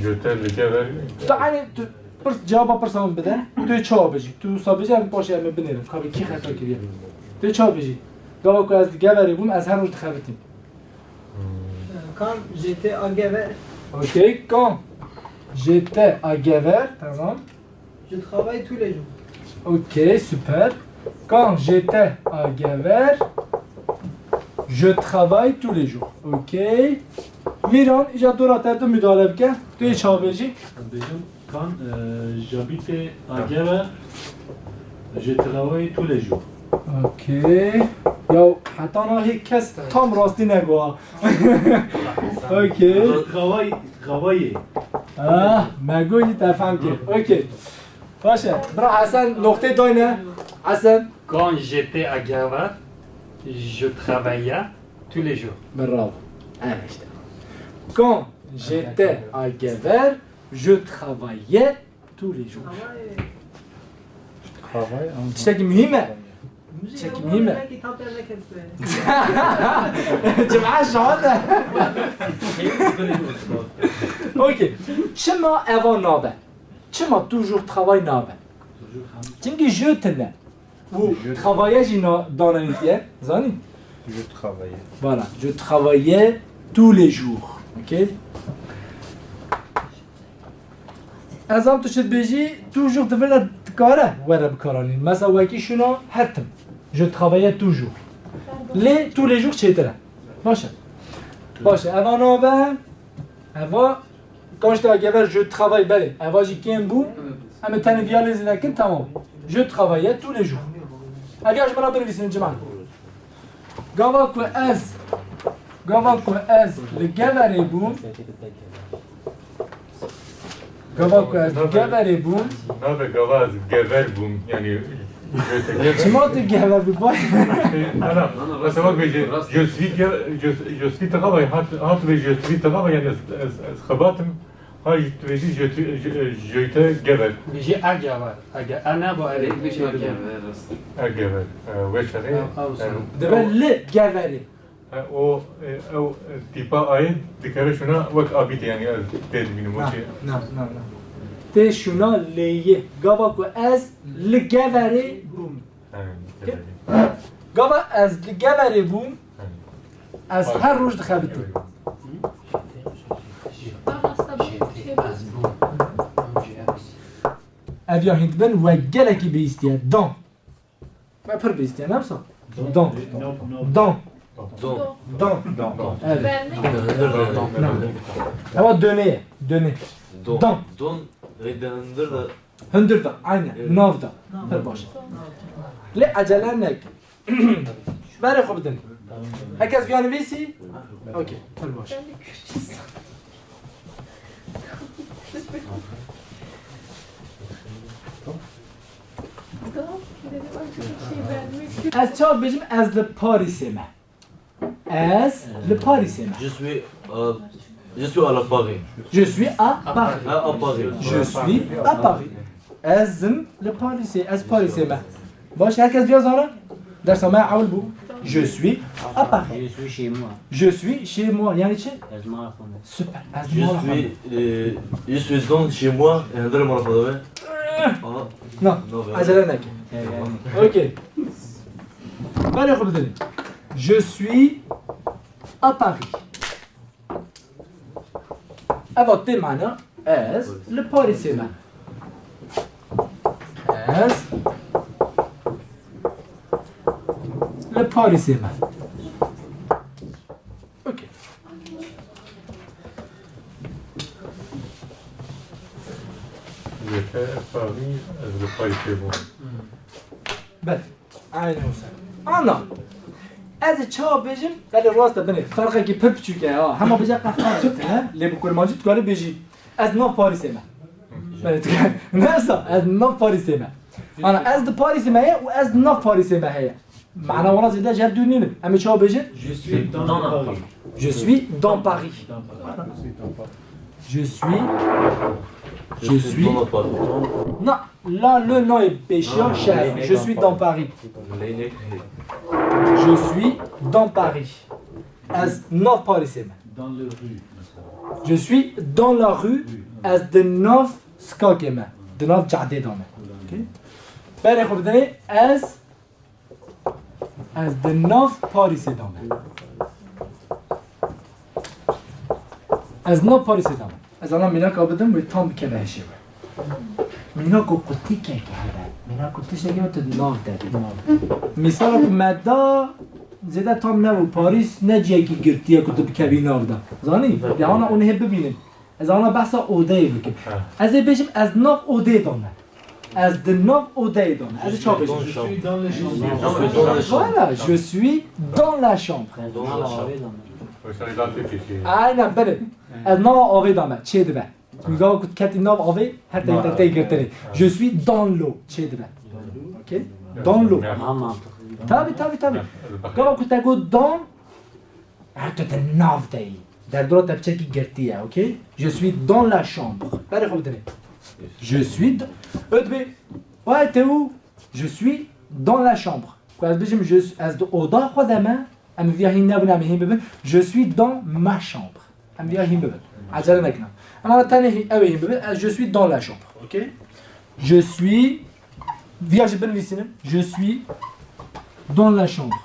je te li gever. Tu, yani, tu pirs, cevaba pirsa min bide. Tu yê çawa bijî? Tu wisa bijî, em paşê em ê binêrin. Ka bi kî xeta kiriye? Tu yê çawa bijî? Gava ku ez li geverê bûm, ez her roj dixebitîm. Hmm. Quand j'étais à Gever. Ok, quand j'étais à Gever, tamam. Je travaille tous les jours. Ok, super. Quand j'étais à Gever, je travaille tous les jours. Ok. Miran, îca dora te tu müdahale bike. Tu yê çawa bêjî? Bêjim, quand, euh, j'habitais à Gever, je travaille tous les jours. Ok. Ya heta nahê kes tam rastî negot. Ok. Je travaille, travailler. Ah, me got, te fehm kir. Ok. Baş e. Bira Hesen, noktê dayne. Hesen. Quand j'étais à Gever, je travaillais tous les jours. Bravo. Evet işte. Quand j'étais à Gever, je travaillais tous les jours. Travail, en Tiştekî mühim e. Tiştekî mühim e. Cemaat şahane. Ok. Çima eva nabe? Çima toujours travail nabe? Çünkü je tine. Û travailler jî na-, danenîtiye, zanî? Je travaillais. Voilà, je travaillais tous les jours. Ok? Ez am tu çi dibêjî, toujours di vir de dikare were bikaranîn. Mesela wekî şûna her tim. Je travaillais toujours. Lê tous les jours çêtir e. Baş e. Baş e. Eva nabe. Eva, quand j'étais à Gever, je travaille, belê. Eva jî kêm bû. Em ê tenê viya lê zêde kin, tamam. Je travaillais tous les jours. Ev ya ji min re binivîsin, cima. Gava ku ez, gava ku ez li Geverê bûm. Gava ku ez li Geverê bûm. Nabe gava ez gever bûm, yani. Çima tu gever bû, bay? Ana, mesela bak bêje, je suis ge-, je, je suis travail, hat, hat ve je suis travail, yani ez, ez, ez xebatim, ha tu bêjî, je, je, je te gever. Bêjî a gever, a ge-, a ne bu, erê. A gever, e, weşerê. Dibe li Geverê. E, o, e, ew, e, tîpa ayê dikeve şûna wek abîtê, yani ez tê dibînim, o Na, çi? na, na, na. Tê şûna lêyê. Gava ku ez li Geverê bûm. He, li Geverê. Gava ez li Geverê bûm, He. ez her roj dixebitim. Ev ya hîn dibin we gelekî bihîstiye. Dan. Me pir bihîstiye, ne wisa? Don. Don. Don. Don. Evet. Vermek. Don. Ewa döne ye. Döne. Don. Don. Don. Rêde hundir de. Hundir de. Aynen. Evet. Nav de. Pir baş. Lê ecele neke. Berê xwe bidin. Herkes viya nivîsî? Okey. Pir baş. Ez çawa bêjim, ez li Parîsê me. Ez li Parîsê me. Je suis, euh, je suis à la Paris. Je suis à Paris. À, à Paris. Je suis à Paris. Ez im li Parîsê, ez Parîsê me. Baş, herkes viya zana? Dersa me ewil bû. Je suis à Paris. Je suis chez moi. Je suis chez moi. Yani çi? Ez mala xwe me. Super. Ez Je mala xwe me. suis, euh, je suis dans chez moi. Hundir mala xwe de be. Aha. Na, No, be. ecele neke. Okey. Berê xwe bidin. Je suis à Paris. Eva tê mana ez li Parîsê me. Ez li Parîsê me. Okey. Yeke Paris, ez li Parîsê bûm. Belê. Aynen wisa. Ana. Ez ê çawa bêjim? Belê rast e, binê. Ferqekî pir piçûk e ha. Hema bêje qe ferq dikin, he? Lê bi kurmancî tu karî bêjî. Ez nav Parîsê me. Belê tu karî. Ne wisa? Ez nav Parîsê me. Ana, ez di Parîsê me ye û ez nav Parîsê me heye. Mana wana zêde ji hev dûr nînin. Em ê çawa bêjin? Je suis dans Paris. Je suis dans Paris. Je suis, je suis. Na, la, le nayê pêşiya şehir. Je suis dans Paris. Je suis dans Paris. Ez nav Parîsê me. Dans le rue, mesela. Je suis dans la rue, ez di nav skakê me, di nav cadê de me. Okey? Berê xwe bidinê, ez, ez di nav Parîsê de me. Ez nav Parîsê de me. Ez ana mînaka bidim wê tam bikeve hişê we. Mînako ku tîkekê hebe. Mînako tiştekî hebe tu di nav de bî. Mîsala ku me da zêde tam nebû. Parîs ne ciyekî girtî ye ku tu bikevî nav de. Zanî? Ya ana hûn hê bibînin. Ez ana behsa odeyê bikim. Ha. Ez ê bêjim ez nav odeyê de me. Ez di nav odeyê de me. Ez ê ça bêjim? Je suis dans le chambre. Voilà, je suis dans la chambre. Dans la chambre. Aynen, belê. Ez nava avê de me. Çê dibe. Gava ku ketî nav avê, her teyî te tê girtinê. Je suis dans l'eau. Çê dibe. Okey? Dans l'eau. Tamam. Tabii, tabii, tabii. Gava ku te got dans, her tu di nav de yî. Derdora te piçekî girtî ye, okey? Je suis dans la chambre. Berê xwe bidinê. Je suis d-, Öt bê. Wayê te û, je suis dans la chambre. Ku ez bijim, je, ez di oda xwe de me, em viya hîn nebin, em hîn bibin. Je suis dans ma chambre. Em viya hîn bibin. Ecele nekin. Em ana tenê hî-, ew ê hîn bibin. Ez, je suis dans la chambre. Okey? Je suis, viya jî binivîsînim. Je suis dans la chambre.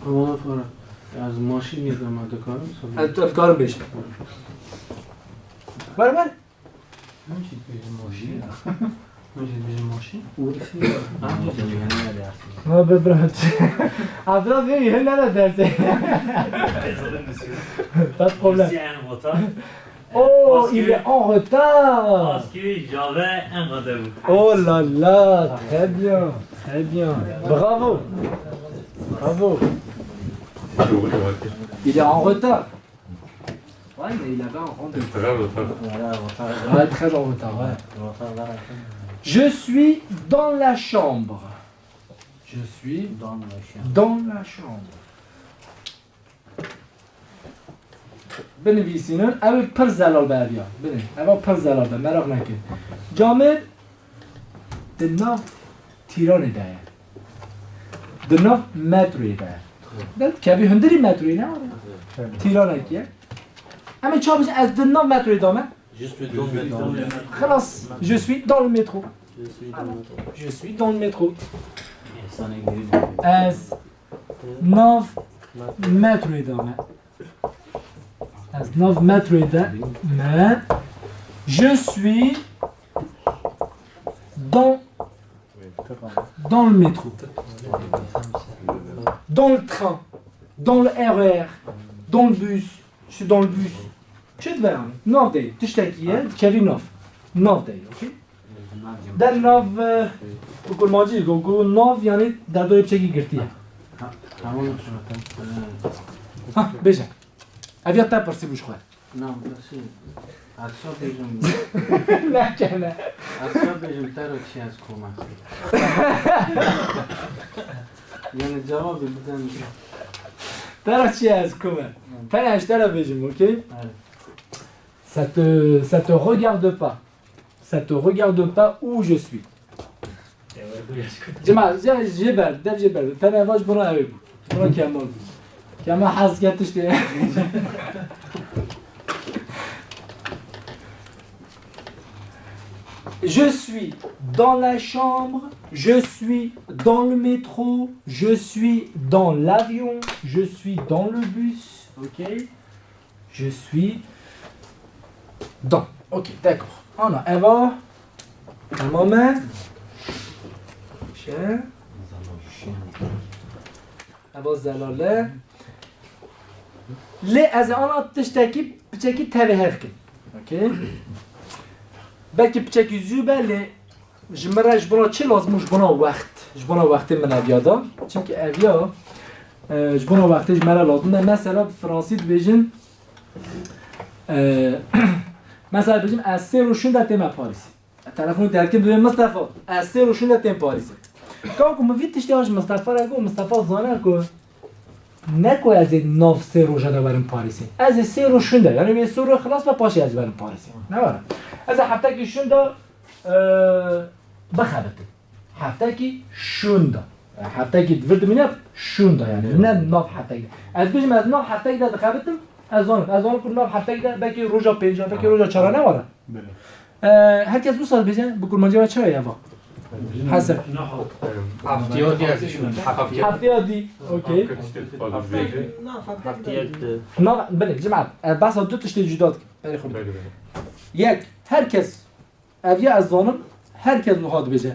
Ama fara. Ez maşînê de me dikarim. Ez, ez dikarim bêjim. Wer wer. Min jî dibêjin maşîn. Min jî dibêjin maşîn. Û işî. Ha, min jî dibêjin. Ha, be, bira. Abdullah bê, hûn nene dersê. Pas problème. Ici un retard. Oh, il est en retard. Parce que j'avais un rendez-vous. Oh là là, très bien, très bien. Bravo. Bravo. Il est en retard. Ouais, mais il avait un rendez-vous. Très retard. Voilà, retard. Ouais, très en retard, ouais. Retard, là, la fin. Je suis dans la chambre. Je suis dans la chambre. Dans la chambre. Binivîsînin, ew ê pir zelal be ev ya. Binê, eva pir zelal be, meraq nekin. Camêr di nav tîranê de ye. Di nav metroyê de ye. De kevî hundirî metroyê ne were? Tîranekî ye. Em ê çawa bêjin, ez di nav metroyê de me? Je suis dans le métro. Xelas, je suis dans le métro. Je suis dans le métro. Je suis dans le métro. Ez nav metroyê de me. Ez nav metroyê de me. Je suis dans, dans le métro. Dans le train. Dans le R E R. Dans le bus. Je suis dans le bus. Çi dibe yanî? Nav de ye. Tiştekî ye, dikevî nav. Nav de ye, okey? Der nav, e, bi kurmancî, go, go, nav, yanî derdorê piçekî girtî ye. Ha, tamam, tamam. Ha, bêje. Ev ya te pirsî bû ji xwe. Na, pirsî. Esa bêjim. Ne kene. Esa bêjim, te re çi ez kome. Yani cevabı bizden. Te re çi ez kome. Te re, ez te re bêjim, okey? Evet. Ça te, ça te regarde pas. Ça te regarde pas où je suis. Cima, jê, jê ber, dev jê ber. Tenê va ji bona ew bû. Bona Kemal bû. Kemal hez ke tiştê. Je suis dans la chambre, je suis dans le métro, je suis dans l'avion, je suis dans le bus. Ok? Je suis dans. Ok, d'accord. Ana, eva. Tamam e. Şey. Eva zelal e. Lê ez ê ana tiştekî piçekî tevî hev kim. Ok? Belkî piçekî zû be lê Ji min re ji bona çi lazim û ji bona wext? Ji bona wextê min ev ya da. Çimkî ev ya, e, ji bona wextê ji me re lazim e. Mesela bi fransî dibêjin, e, mesela dibêjim, ez sê roj şûnde tême Parîsê. Telefonê te dikim, dibê Mistefa, ez sê roj şûnde têm Parîsê. Ka ku min vî tiştê ya ji Mistefa re got, Mistefa zane ku ne ku ez ê nav sê roja de werim Parîsê. Ez ê sê roj şûnde, yanî wê sê roj xilas be, paşê ez werim Parîsê. Ne were? Ez ê heftekî şûnde, e, bixebitim. heftekî şûnda. Heftekî di vir dimîne şûnda yani. Ne nav heftekî de. Ez bêjim ez nav heftekî de dixebitim, ez zanim. Ez zanim ku nav heftekî de belkî roja pênca, belkî roja çara ne were. Belê. Ee, herkes wisa dibêje, bi kurmancî ve çawa ye eva? Hesen. Haftiyat ya. Haftiyat. Haftiyat dî. Okey. Haftiyat. Nav, belê, cemaat. Ee, behsa du tiştê cuda dikim. Belê xwe. Belê, belê. Yek, herkes, ev ya ez zanim, herkes wiha dibêje.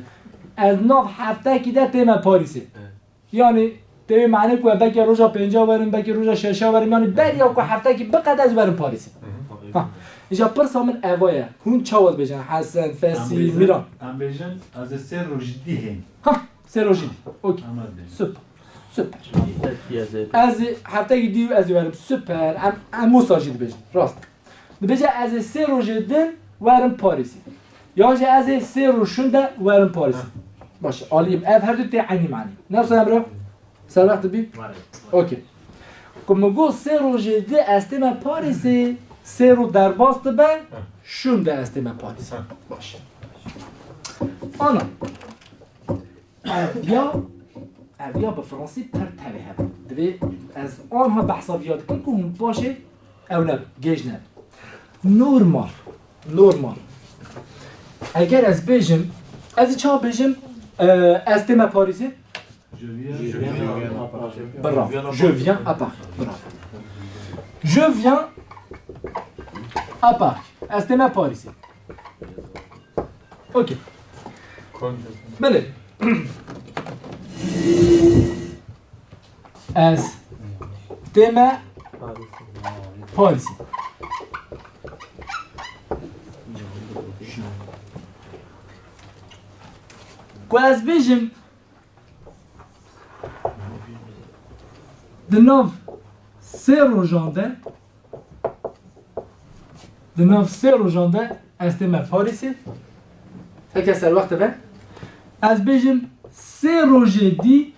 Ez nav heftekî de tême Parîsê. Evet. Yani, tê wê mane ku belkî roja pênca werim, belkî roja şeşa werim, yani beriya ku heftekî biqede ez werim Parîsê. Hı hı. Ha. Îja pirsa min eva ye. Hûn çawa dibêjin? Hesen, Fesî, Mîran. Em bêjin, ez ê sê rojî dî hên. Ha, sê rojî dî. Okey. Em ez bêjin. Süper. Süper. Ez ê heftekî dî ez ê werim. Süper. Em, em wisa jî dibêjin. Rast. Dibêje ez ê sê rojê din werim Parîsê. Yan jî ez ê sê roj şûnde werim Parîsê. Baş e, aliyim. Ev her du tê eynî manî. Ne wisa Emre? Serwext dibî? Were. Okey. Ku min got sê rojê di ez tême Parîsê, sê roj derbas dibe, şûnde ez tême Parîsê. Baş e. Ana. Ev ya, ev ya bi fransî pir tevî hebe. Divê ez anha behsa viya dikim ku hûn paşê ew ne, gêj ne. Normal, normal. Eger ez bêjim, ez ê çawa bêjim, e, ez tême Parîsê? Je viens à Paris. Bravo. Je viens à Paris. Bravo. Je viens à Paris. Ez tême Parîsê. Okey. Belê. Ez tême Parîsê. Ku ez bêjim, di nav sê rojan de Di nav sê rojan de ez tême Parîsê. Heke serwext be. Ez bêjim sê rojê dî,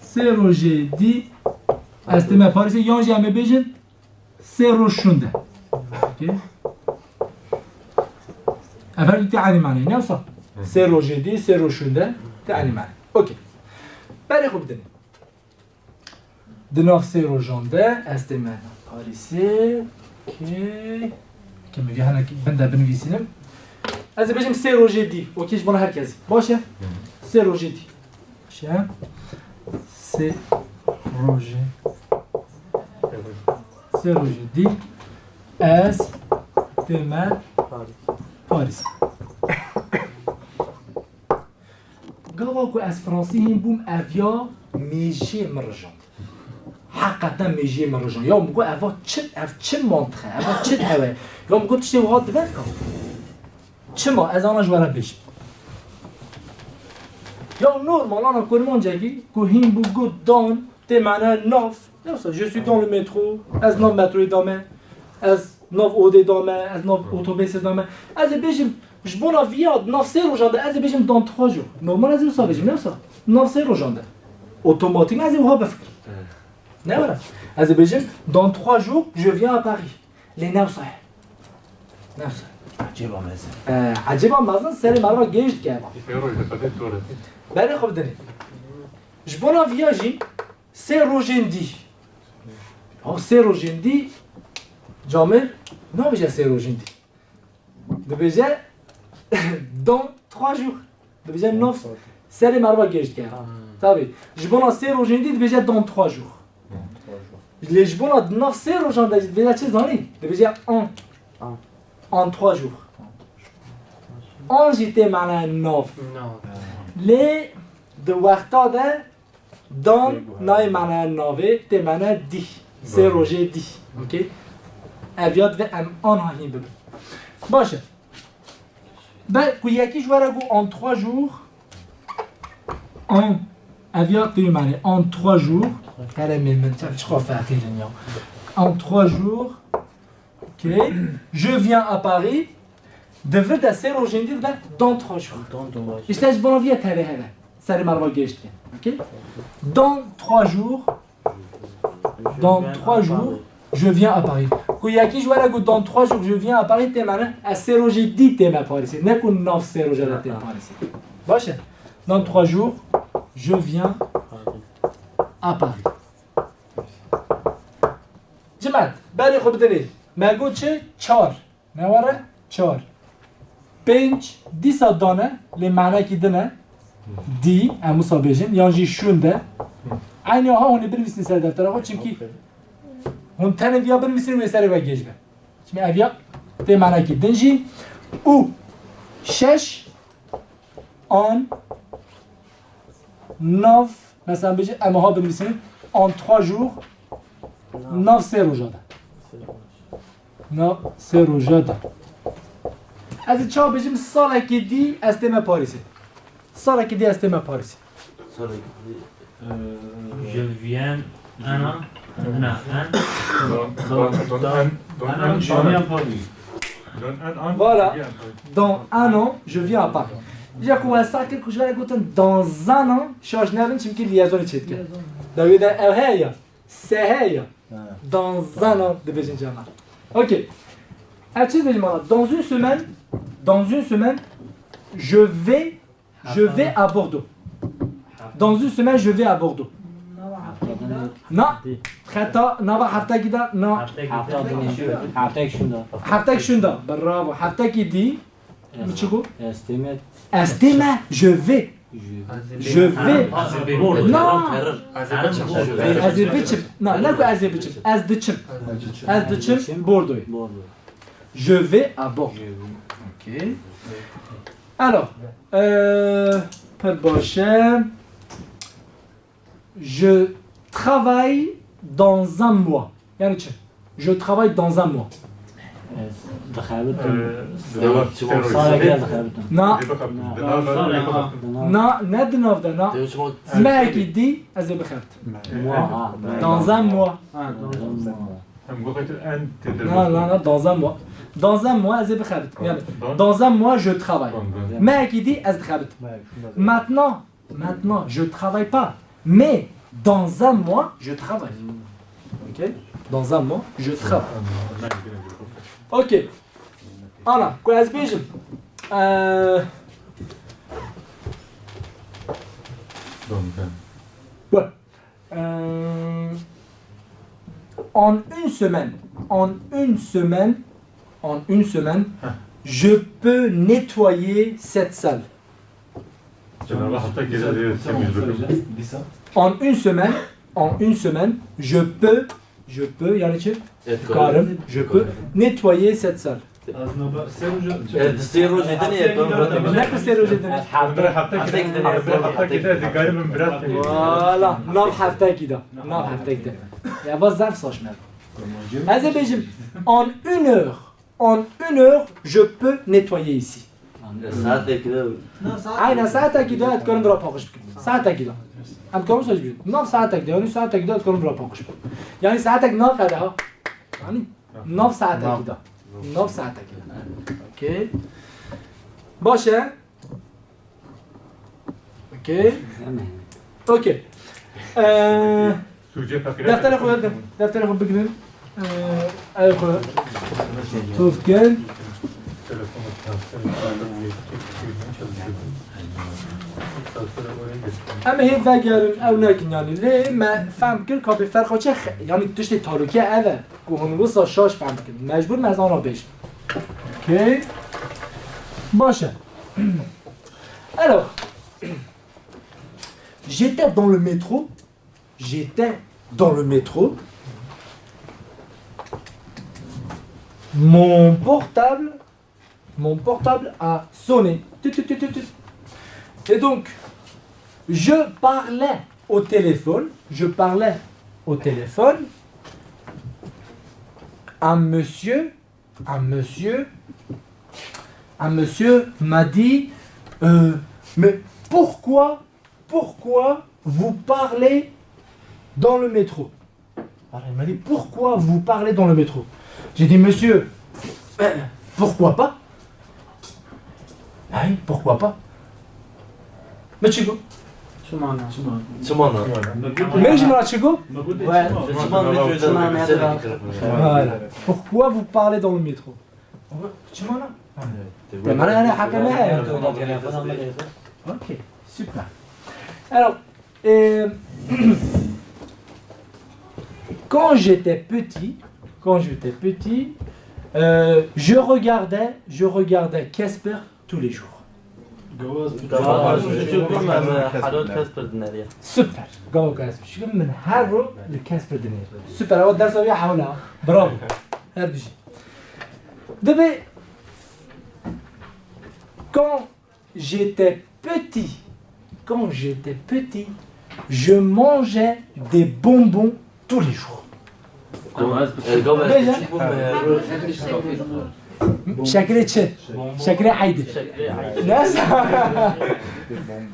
sê rojê dî ez tême Parîsê. Yan jî em ê bêjin sê roj şûnde. Okey? Ev her du tê eynî manayê, ne wisa? Sê rojê dî, sê roj şûnde tê eynî manayê. Okey. Berê xwe bidinê. Di nav sê rojan de ez tême Parîsê. Okey. Ke min vî hinek bin de binivîsînim. Ez ê bêjim sê rojê dî. Okey, ji bona her kesî. Baş e? Sê rojê dî. Baş e? Sê rojê. Sê rojê dî. Ez tême Parîs. Gava ku ez fransî hîn bûm, ev ya mêjiyê min rijand. Heqeten mêjiyê min rijand. Ya min got, eva çi, ev çi mantiq e, eva çi ew e? Ya min got, tiştê wiha dibe ka. Çima? Ez ana ji we re bêjim. Ya normal, ana kurmancekî ku hîn bû got dan, tê mane nav. Yoksa, je suis dans le métro, ez nav metroyê de me, ez nav odê de me, ez nav otobêsê de me. Ez ê bêjim, ji bona viya, di nav sê rojan de ez ê bêjim dans trois jours. Normal ez ê wisa bêjim, ne wisa? Nav sê rojan de. Otomatik ez ê wiha bifikirim. Ne were? Ez ê bêjim, dans trois jours, je viens à Paris. Lê ne wisa ye. Ne wisa ye. Ecêba mezin. Ee, ecêba mezin serê me re gêj dike. Berê xwe bidinê. Ji bona viya jî, Sê rojên dî. Ha, sê rojên dî, camêr nabêje sê rojên dî. Dibêje dans trois jours. Dibêje nav, serê merva gêj dike. Tabî. Ji bona sê rojên dî dibêje dans trois jours. Lê ji bona di nav sê rojan de jî dibêje çi zanî? Dibêje en. En trois jours. En jî tê mane nav. Lê di wexta de Dan nayê mane navê, tê mane dî. Sê rojê dî. Okey? Ev ya divê em anha hîn bibin. Baş e. Be ku yekî ji we re got en trois jours, en, ev ya tê mane en trois jours, heremê min çav çiqa feqîr in ya. En trois jours, Ok. Je viens à Paris. Di vir de sê rojên dî dibe dans trois jours. Dans trois jours. Îşte ji bona vî ye tevê hebe. Serê merva gêj dike. Ok. Dans trois jours. Dans trois jours, je viens à Paris. Ku yekî ji we re got dans trois jours, je viens à Paris, tê mane ez sê rojê dî tême Parîsê. Ne ku nav sê roja de têm Parîsê. Baş e. Dans trois jours, je viens à Paris. Cimet, berê xwe bidinê. Me got çi? Çar. Ne were? Çar. Pênc, dîsa dane, lê manekî din e. Dî, em wisa bêjin, yan jî şûnde. Eynî aha hûn ê binivîsin ser deftera xwe, çimkî hûn tenê viya binivîsin wê serê we gêj be. Çimkî ev ya tê manekî din jî. Û şeş, an, nav, mesela bêje, em aha binivîsin, en trois jours, nav sê roja de. Nav sê roja de. Ez ê çawa bêjim, salekî dî ez tême Parîsê. Salekî dî ez tême Parîsê. Salekî dî. Je viens un an. Na, un. Dans, dans, dans un, dans un an, je viens à Paris. Voilà. Dans un an, je viens à Paris. Îja ku we seh kir ku ji we re gotin dans un an, şaş nebin, çimkî liaisonê çêdike. Liaison. Dawiyê de ew heye ya. Sê heye ya. Ha. Dans un an dibêjin cana. Ok. Ez çi dibêjim ana? Dans une semaine, dans une semaine, je vais, je vais à Bordeaux. Dans une semaine, je vais à Bordeaux. Na. Xeta, nava heftekî de, na. Heftekî şûnda. Heftekî şûnda. Bravo. Heftekî dî. Min çi got? Ez tême. Ez tême, je vais. Je vais. Na. Ez ê biçim. Na, ne ku ez ê biçim. Ez diçim. Ez diçim Bordoyê. Je vais à Bordeaux. Ok. Alors, euh, pir baş e. Je travaille dans un mois. Yani çi? Je travaille dans un mois. Ez dixebitim. Ee, Salekê ez dixebitim. Na. Dixebitim. Na, ne di nav de, na. Mehekî dî ez ê bixebitim. Mois, ha. Dans un mois. Ha, dans un mois. Em got en tê de. Na, na, na, dans un mois. Dans un mois ez ê bixebitim. Yani, dans un mois, je travaille. Mehekî dî ez dixebitim. Maintenant, Maintenant, je travaille pas, mais dans un mois, je travaille. Ok? Dans un mois, je travaille. Ok. Ana, ku ez bêjim. Euh, ouais. Euh, en une semaine, en une semaine, en une semaine, je peux nettoyer cette salle. En une semaine, en une semaine, je peux, je peux, yani çi? Dikarim, je peux nettoyer cette salle. Di sê rojê dinê ye, ne ku sê rojê dinê? Heftekî dinê. Voilà, nav heftekî de. Nav heftekî de. Ya, va zaf saçma. Ez ê bêjim, en une heure, En une heure, je peux nettoyer ici. Saetekî de. Aynen, saetekî de ez dikarim vira paqij bikim. Saetekî de. Em dikarin wisa jî bikin. Nav saetekî de, yanî saetekî de ez dikarim vira paqij bikim. Yanî saetek naqede ha. Yanî nav saetekî de. Nav saetekî de. Okey. Baş e. Okey. Okey. Ee, defterê xwe, defterê xwe bigrin. Ee, ew xwe tov kin. Em ê hê vegerin, ew nekin yanî. Lê me fehm kir ka bê ferqa çi xe-, yanî tiştê tarokî ev e. Ku hûn wisa şaş fehm dikin. Mecbûr me ez ana bêjim. Okey. Baş e. Alors, j'étais dans le métro. J'étais dans le métro. Mon portable, mon portable a sonné. Tut, tut, tut, tut, tut. Et donc, je parlais au téléphone, je parlais au téléphone à monsieur Un monsieur, un monsieur m'a dit, euh, mais pourquoi, pourquoi vous parlez dans le métro? Alors, il m'a dit, pourquoi vous parlez dans le métro? J'ai dit, monsieur, euh, pourquoi pas? Ay, pourquoi pas? Me çi got? Çima na? Çima na? Me jî me çi got? Voilà. Pourquoi vous parlez dans le métro? Çima na? Te me re, heke me heye. Okey. Super. Alors, euh, quand j'étais petit, quand j'étais petit, euh, je regardais, je regardais Casper tous les jours. Gava ez biçûk bûm, em Helal Casper dinêrî. Super. Gava ez biçûk bûm, min her roj li Casper dinêrî. Super. Ew dersa wî hewla. Bravo. Her bijî. Dibê quand j'étais petit, quand j'étais petit, je mangeais des bonbons tous les jours. Gava ez biçûk bûm, Şekerê çi? Şekerê eydê. Şekerê eydê. Neyse.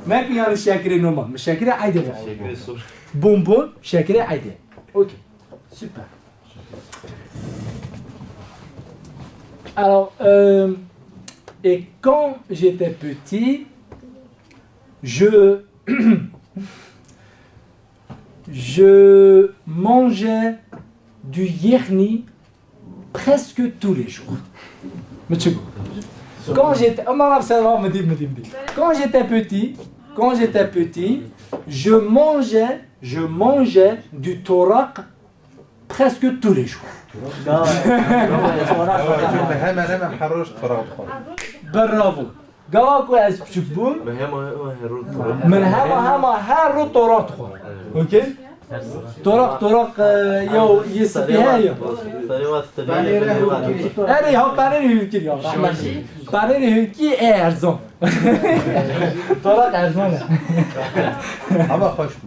Ne yani şekerê normal. Şekerê eydê. Şekerê sor. Bonbon, şekerê eydê. Okey. Super. Alors, euh, et quand j'étais petit, je, je mangeais du yerni presque tous les jours. Quand j'étais, oh, non, non, c'est, non, me dis, me dis, me dis. Quand j'étais petit, quand j'étais petit, je mangeais, je mangeais du toraq presque tous les jours. Hemen hemen her roj toraq dixwar. Bravo. Gava ku ez biçûk bûm, min hema hema her roj toraq dixwar. Okey? Toraq, toraq, e, yew yê spî heye. Erê, ha, panêrê hûnkî ya. Panêrê hûnkî ê erzan. Toraq erzan e. Ama xweş bû.